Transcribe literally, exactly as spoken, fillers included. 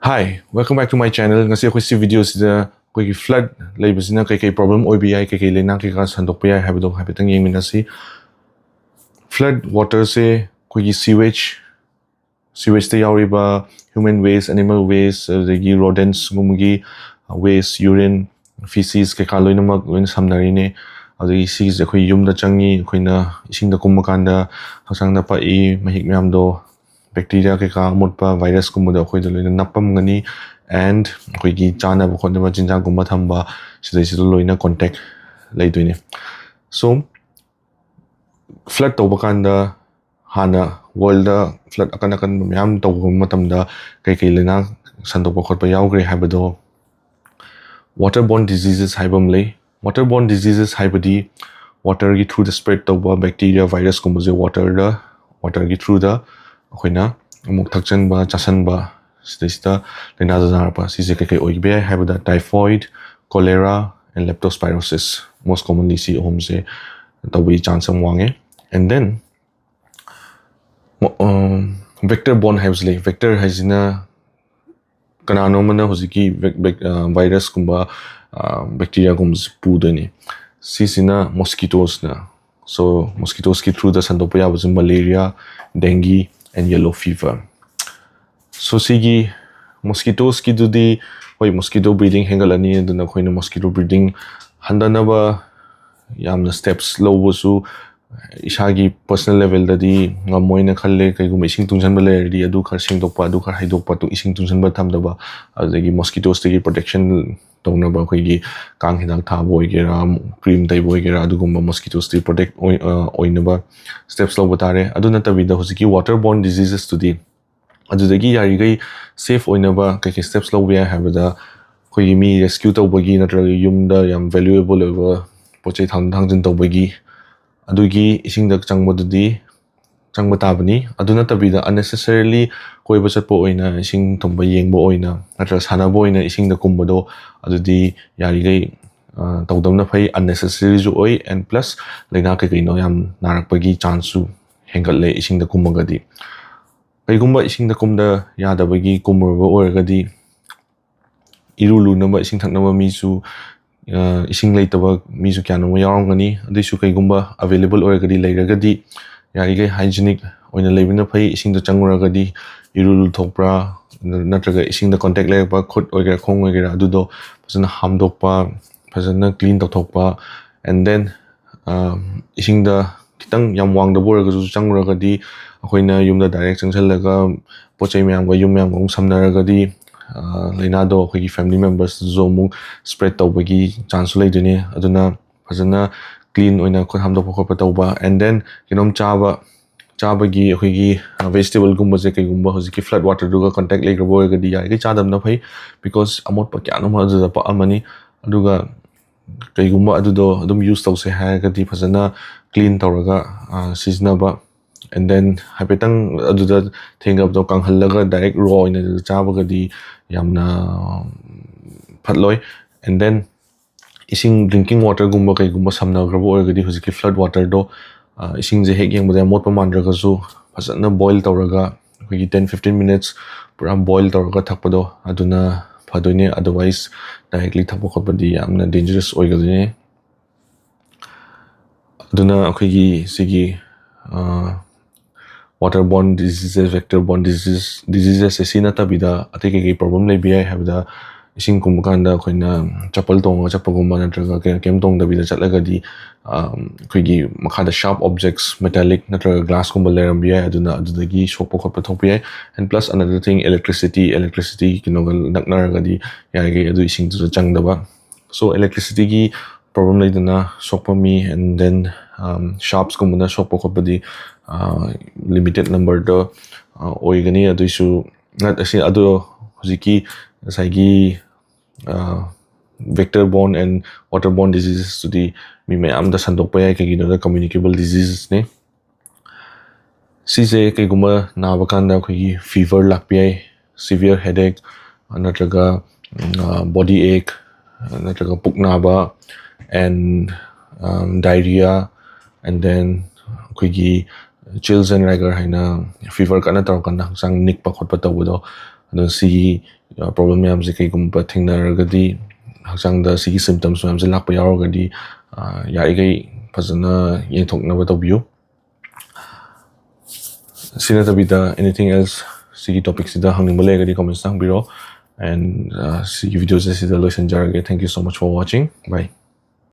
Hi, welcome back to my channel. ꯉꯁꯤ ꯑꯩꯈꯣꯏ ꯁꯤ ꯚꯤꯗꯤꯑꯣꯁꯤꯗ ꯑꯩꯈꯣꯏꯒꯤ ꯐ꯭ꯂꯠ ꯂꯩꯕꯁꯤꯅ ꯀꯩꯀꯩ ꯄ꯭ꯔꯣꯕ꯭ꯂꯦꯝ ꯑꯣꯏꯕ ꯌꯥꯏ, ꯀꯩꯀꯩ ꯂꯩꯅꯥ ꯀꯩꯀꯥ ꯁꯟꯗꯣꯛꯄ ꯌꯥꯏ ꯍꯥꯏꯕꯗꯣ ꯍꯥꯏꯐꯦꯠꯇꯪ ꯌꯦꯡꯃꯤꯟꯅꯁꯤ꯫ ꯐ꯭ꯂꯠ ꯋꯥꯇꯔꯁꯦ ꯑꯩꯈꯣꯏꯒꯤ ꯁꯤꯋꯦꯖ, ꯁꯤꯋꯦꯖꯇ ꯌꯥꯎꯔꯤꯕ human waste, animal waste, ꯑꯗꯨꯗꯒꯤ ꯔꯣꯗꯦꯟꯁꯒꯨꯝꯕꯒꯤ ꯋꯦꯁ, ꯌꯨꯔꯤꯟ, ꯐꯤꯁꯤꯁ ꯀꯩꯀꯥ ꯂꯣꯏꯅꯃꯛ ꯂꯣꯏꯅ ꯁꯝꯅꯔꯤꯅꯦ꯫ ꯑꯗꯨꯗꯒꯤ ꯁꯤꯒꯤꯁꯦ ꯑꯩꯈꯣꯏ ꯌꯨꯝꯗ ꯆꯪꯉꯤ, ꯑꯩꯈꯣꯏꯅ ꯏꯁꯤꯡꯗ ꯀꯨꯝꯕ ꯀꯥꯟꯗ ꯍꯛꯆꯥꯡꯗ ꯄꯛꯏ, ꯃꯍꯤꯛ ꯃꯌꯥꯝꯗꯣ, ꯕꯦꯛꯇꯤꯔꯤꯌꯥ ꯀꯩꯀꯥ ꯑꯃꯣꯠꯄ, ꯚꯥꯏꯔꯁꯀꯨꯝꯕꯗꯣ ꯑꯩꯈꯣꯏꯗ ꯂꯣꯏꯅ ꯅꯞꯄꯝꯒꯅꯤ꯫ And ꯑꯩꯈꯣꯏꯒꯤ ꯆꯥꯅꯕ ꯈꯣꯠꯅꯕ ꯆꯤꯟꯖꯥꯛꯀꯨꯝꯕ ꯊꯝꯕ, ꯁꯤꯗꯩꯁꯤꯗ ꯂꯣꯏꯅ ꯀꯣꯟꯇꯦꯛ ꯂꯩꯗꯣꯏꯅꯦ꯫ So, ꯐ꯭ꯂꯠ ꯇꯧꯕ ꯀꯥꯟꯗ ꯍꯥꯟꯅ ꯋꯥꯔꯜꯗ ꯐ꯭ꯂꯠ ꯑꯀꯟ ꯑꯀꯟꯕ ꯃꯌꯥꯝ ꯇꯧꯕ ꯃꯇꯝꯗ ꯀꯩꯀꯩ ꯂꯩꯅꯥ ꯁꯟꯗꯣꯛꯄ ꯈꯣꯠꯄ ꯌꯥꯎꯈ꯭ꯔꯦ ꯍꯥꯏꯕꯗꯣ, water borne diseases ꯍꯥꯏꯕ ꯑꯃ ꯂꯩ꯫ Water borne diseases ꯍꯥꯏꯕꯗꯤ ꯋꯥꯇꯔꯒꯤ ꯊ꯭ꯔꯨꯗ ꯁ꯭ꯄ꯭ꯔꯦꯗ ꯇꯧꯕ ꯕꯦꯛꯇꯤꯔꯤꯌꯥ, ꯚꯥꯏꯔꯁꯀꯨꯝꯕꯁꯦ ꯋꯥꯇꯔꯗ, ꯋꯥꯇꯔꯒꯤ ꯊ꯭ꯔꯨꯗ ꯑꯩꯈꯣꯏꯅ ꯑꯃꯨꯛ ꯊꯛꯆꯟꯕ, ꯆꯥꯁꯟꯕ, ꯁꯤꯗꯩꯁꯤꯗ ꯂꯥꯏꯅꯥꯗ ꯅꯥꯔꯛꯄ꯫ ꯁꯤꯁꯦ ꯀꯩꯀꯩ ꯑꯣꯏꯕ ꯌꯥꯏ ꯍꯥꯏꯕꯗ, typhoid, cholera and leptospirosis, most commonly ꯁꯤ ꯑꯍꯨꯝꯁꯦ ꯇꯧꯕꯒꯤ ꯆꯥꯟꯁ ꯌꯥꯝ ꯋꯥꯡꯉꯦ꯫ And then vector borne ꯍꯥꯏꯕꯁꯤ ꯂꯩ꯫ ꯚꯦꯛꯇꯔ ꯍꯥꯏꯁꯤꯅ ꯀꯅꯥꯅꯣ ꯑꯃꯅ ꯍꯧꯖꯤꯛꯀꯤ ꯚꯥꯏꯔꯁꯀꯨꯝꯕ, ꯕꯦꯛꯇꯤꯔꯤꯌꯥꯒꯨꯝꯕꯁꯤ ꯄꯨꯗꯣꯏꯅꯤ꯫ ꯁꯤꯁꯤꯅ ꯃꯣꯁꯀꯤꯇꯣꯁꯅ, so ꯃꯣꯁꯀꯤꯇꯣꯁꯀꯤ ꯊ꯭ꯔꯨꯗ ꯁꯟꯗꯣꯛꯄ ꯌꯥꯕꯁꯤ ꯃꯂꯦꯔꯤꯌꯥ, ꯗꯦꯡꯒꯤ and yellow fever꯫ So ꯁꯤꯒꯤ ꯃꯣꯁꯀꯤꯇꯣꯁꯀꯤꯗꯨꯗꯤ, ꯍꯣꯏ, ꯃꯣꯁꯀꯤꯇꯣ ꯕ꯭ꯔꯤꯗꯤꯡ ꯍꯦꯟꯒꯠꯂꯅꯤ, ꯑꯗꯨꯅ ꯑꯩꯈꯣꯏꯅ ꯃꯣꯁꯀꯤꯇꯣ ꯕ꯭ꯔꯤꯗꯤꯡ ꯍꯟꯊꯅꯕ ꯌꯥꯝꯅ ꯁ꯭ꯇꯦꯞꯁ ꯂꯧꯕꯁꯨ, ꯏꯁꯥꯒꯤ ꯄꯔꯁꯅꯦꯜ ꯂꯦꯚꯦꯜꯗꯗꯤ ꯉꯝꯃꯣꯏꯅ ꯈꯜꯂꯦ꯫ ꯀꯩꯒꯨꯝꯕ ꯏꯁꯤꯡ ꯇꯨꯡꯁꯤꯟꯕ ꯂꯩꯔꯗꯤ ꯑꯗꯨ ꯈꯔ ꯁꯦꯡꯗꯣꯛꯄ, ꯑꯗꯨ ꯈꯔ ꯍꯩꯗꯣꯛꯄ, ꯏꯁꯤꯡ ꯇꯨꯡꯁꯤꯟꯕ ꯊꯝꯗꯕ, ꯑꯗꯨꯗꯒꯤ ꯃꯣꯁꯀꯤꯇꯣꯁꯇꯒꯤ ꯄ꯭ꯔꯣꯇꯦꯛꯁꯟ ꯇꯧꯅꯕ ꯑꯩꯈꯣꯏꯒꯤ ꯀꯥꯡ ꯍꯤꯗꯥꯛ ꯊꯥꯕ ꯑꯣꯏꯒꯦꯔꯥ, ꯀ꯭ꯔꯤꯝ ꯇꯩꯕ ꯑꯣꯏꯒꯦꯔꯥ, ꯑꯗꯨꯒꯨꯝꯕ ꯃꯣꯁꯀꯤꯇꯣꯁꯇꯒꯤ ꯄ꯭ꯔꯣꯇꯦꯛ ꯑꯣꯏꯅꯕ ꯁ꯭ꯇꯦꯞꯁ ꯂꯧꯕ ꯇꯥꯔꯦ꯫ ꯑꯗꯨ ꯅꯠꯇꯕꯤꯗ ꯍꯧꯖꯤꯛꯀꯤ ꯋꯥꯇꯔ ꯕꯣꯔꯟ ꯗꯤꯖꯤꯖꯦꯁꯇꯨꯗꯤ ꯑꯗꯨꯗꯒꯤ ꯌꯥꯔꯤꯈꯩ ꯁꯦꯐ ꯑꯣꯏꯅꯕ ꯀꯩꯀꯩ ꯁ꯭ꯇꯦꯞꯁ ꯂꯧꯕ ꯌꯥꯏ ꯍꯥꯏꯕꯗ, ꯑꯩꯈꯣꯏꯒꯤ ꯃꯤ ꯔꯦꯁꯀ꯭ꯌꯨ ꯇꯧꯕꯒꯤ ꯅꯠꯇ꯭ꯔꯒ ꯌꯨꯝꯗ ꯌꯥꯝ ꯚꯦꯂꯨꯑꯦꯕꯜ ꯑꯣꯏꯕ ꯄꯣꯠ ꯆꯩ ꯊꯥꯡꯗꯣꯛ ꯊꯥꯡꯖꯤꯟ ꯇꯧꯕꯒꯤ, ꯑꯗꯨꯒꯤ ꯏꯁꯤꯡꯗ ꯆꯪꯕꯗꯨꯗꯤ ꯆꯪꯕ ꯇꯥꯕꯅꯤ꯫ ꯑꯗꯨ ꯅꯠꯇꯕꯤꯗ unnecessarily ꯀꯣꯏꯕ ꯆꯠꯄ ꯑꯣꯏꯅ, ꯏꯁꯤꯡ ꯊꯨꯝꯕ ꯌꯦꯡꯕ ꯑꯣꯏꯅ ꯅꯠꯇ꯭ꯔꯒ ꯁꯥꯟꯅꯕ ꯑꯣꯏꯅ ꯏꯁꯤꯡꯗ ꯀꯨꯝꯕꯗꯣ, ꯑꯗꯨꯗꯤ ꯌꯥꯔꯤꯈꯩ, ꯑ, ꯇꯧꯗꯕꯅ ꯐꯩ꯫ Unnecessaryꯁꯨ ꯑꯣꯏ, and plus ꯂꯥꯏꯅꯥ ꯀꯩꯀꯩꯅꯣ ꯌꯥꯝ ꯅꯥꯔꯛꯄꯒꯤ ꯆꯥꯟꯁꯁꯨ ꯍꯦꯟꯒꯠꯂꯦ ꯏꯁꯤꯡꯗ ꯀꯨꯝꯃꯒꯗꯤ꯫ ꯀꯩꯒꯨꯝꯕ ꯏꯁꯤꯡꯗ ꯀꯨꯝꯗ ꯌꯥꯗꯕꯒꯤ ꯀꯨꯝꯃꯨꯔꯕ ꯑꯣꯏꯔꯒꯗꯤ, ꯏꯔꯨ ꯂꯨꯅꯕ ꯏꯁꯤꯡ ꯊꯛꯅꯕ ꯃꯤꯁꯨ, ꯑ, ꯏꯁꯤꯡ ꯂꯩꯇꯕ ꯃꯤꯁꯨ ꯀꯌꯥꯅꯣꯝ ꯌꯥꯎꯔꯝꯒꯅꯤ꯫ ꯑꯗꯨꯏꯁꯨ ꯀꯩꯒꯨꯝꯕ available ꯑꯣꯏꯔꯒꯗꯤ, ꯂꯩꯔꯒꯗꯤ, ꯌꯥꯔꯤꯈꯩ hygienic ꯑꯣꯏꯅ ꯂꯩꯕꯅ ꯐꯩ꯫ ꯏꯁꯤꯡꯗ ꯆꯪꯉꯨꯔꯒꯗꯤ ꯏꯔꯨ ꯂꯨꯊꯣꯛꯄ꯭ꯔꯥ, ꯅꯠꯇ꯭ꯔꯒ ꯏꯁꯤꯡꯗ contact ꯂꯩꯔꯛꯄ ꯈꯨꯠ ꯑꯣꯏꯒꯦꯔꯥ ꯈꯣꯡ ꯑꯣꯏꯒꯦꯔꯥ ꯑꯗꯨꯗꯣ ꯐꯖꯅ ꯍꯥꯝꯗꯣꯛꯄ, ꯐꯖꯅ clean ꯇꯧꯊꯣꯛꯄ, and then, ꯑ, ꯏꯁꯤꯡꯗ ꯈꯤꯇꯪ ꯌꯥꯝ ꯋꯥꯡꯗꯕ ꯑꯣꯏꯔꯒꯁꯨ ꯆꯪꯉꯨꯔꯒꯗꯤ ꯑꯩꯈꯣꯏꯅ ꯌꯨꯝꯗ direct ꯆꯪꯁꯜꯂꯒ ꯄꯣꯠ ꯆꯩ ꯃꯌꯥꯝꯒ, ꯌꯨꯝ ꯃꯌꯥꯝꯒ ꯑꯃꯨꯛ ꯁꯝꯅꯔꯒꯗꯤ, ꯑ, ꯂꯥꯏꯅꯥꯗꯣ ꯑꯩꯈꯣꯏꯒꯤ family members ꯇꯁꯨ ꯑꯃꯨꯛ spread ꯇꯧꯕꯒꯤ chance ꯁꯨ ꯂꯩꯗꯣꯏꯅꯦ꯫ ꯑꯗꯨꯅ ꯐꯖꯅ clean ꯑꯣꯏꯅ ꯈꯨꯠ ꯍꯥꯝꯗꯣꯛꯄ ꯈꯣꯠꯄ ꯇꯧꯕ, and then ꯀꯩꯅꯣꯝ ꯆꯥꯕ, ꯆꯥꯕꯒꯤ ꯑꯩꯈꯣꯏꯒꯤ, ꯑ, vegetable ꯒꯨꯝꯕꯁꯦ ꯀꯩꯒꯨꯝꯕ ꯍꯧꯖꯤꯛꯀꯤ flood water ꯗꯨꯒ contact ꯂꯩꯈ꯭ꯔꯕ ꯑꯣꯏꯔꯒꯗꯤ ꯌꯥꯔꯤꯈꯩ ꯆꯥꯗꯕꯅ ꯐꯩ, because ꯑꯃꯣꯠꯄ ꯀꯌꯥꯅꯣꯝ ꯑꯗꯨꯗ ꯄꯛꯑꯝꯃꯅꯤ꯫ ꯑꯗꯨꯒ ꯀꯩꯒꯨꯝꯕ ꯑꯗꯨꯗꯣ ꯑꯗꯨꯝ use ꯇꯧꯁꯦ ꯍꯥꯏꯔꯒꯗꯤ ꯐꯖꯅ clean ꯇꯧꯔꯒ, ꯑ, ꯁꯤꯖꯤꯟꯅꯕ, and then ꯍꯥꯏꯐꯦꯠꯇꯪ ꯑꯗꯨꯗ ꯊꯦꯡꯅꯕꯗꯣ ꯀꯪꯍꯜꯂꯒ direct raw ꯑꯣꯏꯅ ꯆꯥꯕꯒꯗꯤ ꯌꯥꯝꯅ ꯐꯠꯂꯣꯏ꯫ And then ꯏꯁꯤꯡ, drinking water ꯒꯨꯝꯕ ꯀꯩꯒꯨꯝꯕ ꯁꯝꯅꯈ꯭ꯔꯕ ꯑꯣꯏꯔꯒꯗꯤ ꯍꯧꯖꯤꯛꯀꯤ flood water ꯗꯣ, ꯑ, ꯏꯁꯤꯡꯁꯦ ꯍꯦꯛ ꯌꯦꯡꯕꯗ ꯌꯥꯝ ꯃꯣꯠꯄ ꯃꯥꯟꯗ꯭ꯔꯒꯁꯨ ꯐꯖꯅ boil ꯇꯧꯔꯒ ꯑꯩꯈꯣꯏꯒꯤ ten fifteen minutes ꯄꯨꯔꯥ boil ꯇꯧꯔꯒ ꯊꯛꯄꯗꯣ ꯑꯗꯨꯅ ꯐꯗꯣꯏꯅꯦ꯫ Otherwise directly ꯊꯛꯄ ꯈꯣꯠꯄꯗꯤ ꯌꯥꯝꯅ dangerous ꯑꯣꯏꯒꯗꯣꯏꯅꯦ꯫ ꯑꯗꯨꯅ ꯑꯩꯈꯣꯏꯒꯤ ꯁꯤꯒꯤ, ꯑ, water borne diseases, vector borne diseases, diseases ꯁꯦ ꯁꯤ ꯅꯠꯇꯕꯤꯗ ꯑꯇꯩ ꯀꯩꯀꯩ problem ꯂꯩꯕ ꯌꯥꯏ ꯍꯥꯏꯕꯗ, ꯏꯁꯤꯡ ꯀꯨꯝꯕ ꯀꯥꯟꯗ ꯑꯩꯈꯣꯏꯅ ꯆꯄꯜ ꯇꯣꯡꯉꯒ ꯆꯠꯄꯒꯨꯝꯕ ꯅꯠꯇ꯭ꯔꯒ ꯀꯩ-, ꯀꯩꯝ ꯇꯣꯡꯗꯕꯤꯗ ꯆꯠꯂꯒꯗꯤ, ꯑ, ꯑꯩꯈꯣꯏꯒꯤ ꯃꯈꯥꯗ sharp objects, metallic ꯅꯠꯇ꯭ꯔꯒ glass ꯀꯨꯝꯕ ꯂꯩꯔꯝꯕ ꯌꯥꯏ, ꯑꯗꯨꯅ ꯑꯗꯨꯗꯒꯤ ꯁꯣꯛꯄ ꯈꯣꯠꯄ ꯊꯣꯛꯄ ꯌꯥꯏ꯫ And plus another thing, electricity, electricity ꯀꯩꯅꯣꯒ ꯅꯛꯅꯔꯒꯗꯤ ꯌꯥꯔꯤꯈꯩ ꯑꯗꯨ ꯏꯁꯤꯡꯗꯨꯗ ꯆꯪꯗꯕ꯫ So electricity ꯒꯤ problem ꯂꯩꯗꯅ ꯁꯣꯛꯄ ꯃꯤ, and then, um, sharps ꯀꯨꯝꯕꯅ ꯁꯣꯛꯄ ꯈꯣꯠꯄꯗꯤ, ꯑ, limited number ꯗ, ꯑ, ꯑꯣꯏꯒꯅꯤ꯫ ꯑꯗꯨꯏꯁꯨ ꯅꯠ-, ꯑꯁꯤ, ꯑꯗꯣ ꯍꯧꯖꯤꯛꯀꯤ ꯉꯁꯥꯏꯒꯤ, ꯑ, vector borne and water borne diseases ꯇꯨꯗꯤ ꯃꯤ ꯃꯌꯥꯝꯗ ꯁꯟꯗꯣꯛꯄ ꯌꯥꯏ, ꯀꯩꯒꯤꯅꯣꯗ communicable diseases ꯅꯤ꯫ ꯁꯤꯁꯦ ꯀꯩꯒꯨꯝꯕ ꯅꯥꯕ ꯀꯥꯟꯗ ꯑꯩꯈꯣꯏꯒꯤ fever ꯂꯥꯛꯄ ꯌꯥꯏ, severe headache, ꯅꯠꯇ꯭ꯔꯒ, ꯎꯝ, ꯑ, body ache, ꯅꯠꯇ꯭ꯔꯒ ꯄꯨꯛ ꯅꯥꯕ, and, um, diarrhea, and then ꯑꯩꯈꯣꯏꯒꯤ Chills and rigor ꯍꯥꯏꯅ fever ꯀꯟꯅ ꯇꯧꯔꯀꯥꯟꯗ ꯍꯛꯆꯥꯡ ꯅꯤꯛꯄ ꯈꯣꯠꯄ ꯇꯧꯕꯗꯣ, ꯑꯗꯣ ꯁꯤꯒꯤ problem ꯃꯌꯥꯝꯁꯦ ꯀꯩꯒꯨꯝꯕ ꯊꯦꯡꯅꯔꯒꯗꯤ, ꯍꯛꯆꯥꯡꯗ ꯁꯤꯒꯤ symptoms ꯃꯌꯥꯝꯁꯦ ꯂꯥꯛꯄ ꯌꯥꯎꯔꯒꯗꯤ, ꯑ, ꯌꯥꯔꯤꯈꯩ ꯐꯖꯅ ꯌꯦꯡꯊꯣꯛꯅꯕ ꯇꯧꯕꯤꯌꯨ꯫ ꯁꯤ ꯅꯠꯇꯕꯤꯗ anything else ꯁꯤꯒꯤ topicꯁꯤꯗ ꯍꯪꯅꯤꯡꯕ ꯂꯩꯔꯒꯗꯤ commentsꯇ ꯍꯪꯕꯤꯔꯣ꯫ And, uh, ꯁꯤꯒꯤ videoꯁꯦ ꯁꯤꯗ ꯂꯣꯏꯁꯤꯟꯖꯔꯒꯦ꯫ Thank you so much for watching. Bye.